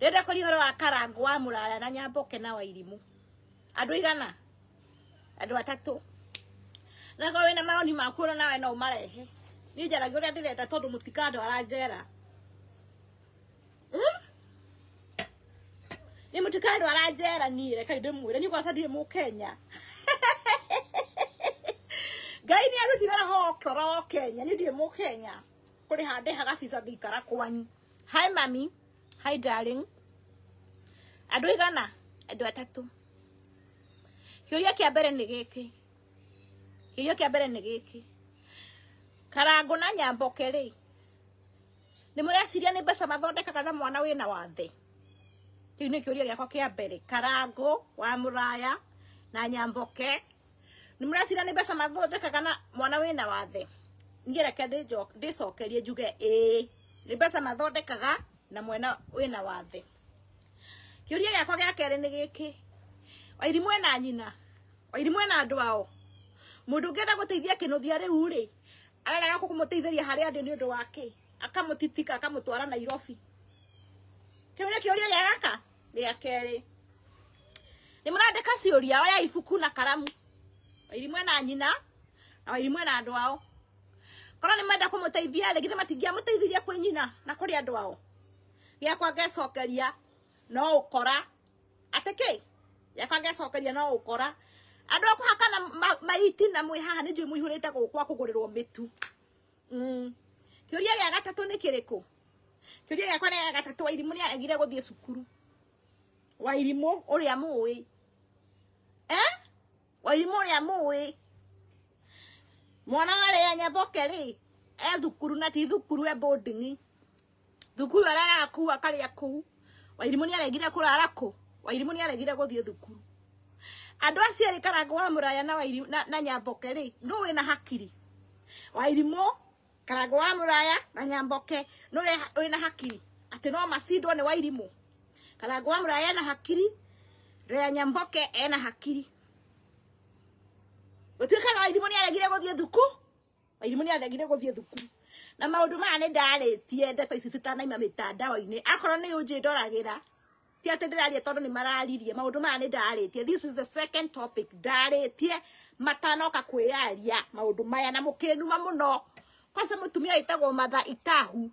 Ndĩrenda kũria ũhoro wa Karangũ wa Mũraya na Nyamboke na Wairimu. Andũ igana? Andũ atatũ. Na korwo wĩna mawoni maku ona nawe no ũmarehe. Niĩ njaragia ũrĩa ndĩrenda tondũ mũtikandwara njera. Niĩ mũtikandwara njera niĩ, rekai ndĩmwĩre. Niĩ kwanza ndirĩ Mũkenya. Ngai nĩ arutire roho ũkora wa Kenya, niĩ ndirĩ Mũkenya. Kũrĩha ndĩhaga visa ngĩikara kwanyu. Hi mami, hi darling. Andũ igana? Andũ atatũ. Kĩũria kĩa mbere nĩ gĩkĩ. Kĩũria kĩa mbere nĩ gĩkĩ. Karangũ na Nyamboke rĩ, nĩ mũreciria nĩ mbeca mathondekaga na mwana wĩna wathe? Kĩu nĩ kĩũria gĩakwa kĩa mbere. Karangũ wa Mũraya na Nyamboke, nĩ mũreciria nĩ mbeca mathondekaga na mwana wĩna wathe? Niĩ reke ndĩcokerie njuge ĩĩ, nĩ mbeca mathondekaga na mwana wĩna wathe. Kĩũria gĩakwa gĩa kerĩ nĩ gĩkĩ. Wairimũ ena nyina, Wairimũ ena andũ ao. Mũndũ ũngĩenda gũteithia Kĩnũthia rĩu rĩ, ararega kũmũteithĩria harĩa andĩ nĩ ũndũ wa kĩ? Akamũtitika akamũtwara Nairobi. Kĩu nĩ kĩũria gĩa gaka gĩa kerĩ. Nĩ mũrandĩka ciũria, oya ibuku na karamu. Wairimũ ena nyina na Wairimũ ena andũ ao. Korwo nĩ menda kũmũteithia rĩ, githĩ matingĩamũteithirie kwĩ nyina na kũrĩ andũ ao? Gĩakwa ngecokeria no ũkora atĩ kĩ? Gĩakwa ngecokeria no ũkora. Andũ a kũhakana maiti na mwĩ haha nĩ ndiũĩ mũihũrĩte gũkũ a kũgũrĩrwo mĩtu. Kĩũria gĩa gatatũ nĩ kĩrĩkũ? Kĩũria gĩakwa nĩ gĩa gatatũ, Wairimũ nĩ aregire gũthiĩ cukuru. Wairimũ ũrĩa mũĩ. Wairimũ ũrĩa mũĩ. Mwana warĩa Nyamboke rĩ, e thukuru na ti thukuru, e boarding. Thukuru araraga kũu akarĩa kũu. Wairimũ nĩ aregire kũrara kũ? Wairimũ nĩ aregire gũthiĩ thukuru. Andũ acio erĩ Karangũ wa Mũraya na Wairimũ na Nyamboke rĩ, nũ wĩna hakiri? Wairimũ, Karangũ wa Mũraya na Nyamboke, nũ wĩna hakiri? Atĩ no macindwo nĩ Wairimũ. Karangũ wa Mũraya ena hakiri, Rea Nyamboke ena hakiri. Gũtuĩkaga Wairimũ nĩ aregire gũthiĩ thukuru. Wairimũ nĩ aregire gũthiĩ thukuru. Na maũndũ maya nĩ ndarĩtie ndeto ici citanaima mĩtandao-inĩ. Akorwo nĩ ũnjĩndoragĩra, ti atĩ ndĩraria tondũ nĩ mararirie. Maũndũ maya nĩ ndarĩtie. This is the second topic. Ndarĩtie matanoka kwĩyaria maũndũ maya na mũkĩnuma mũno. Kwanza mũtumia wĩtagwo Martha Itahu.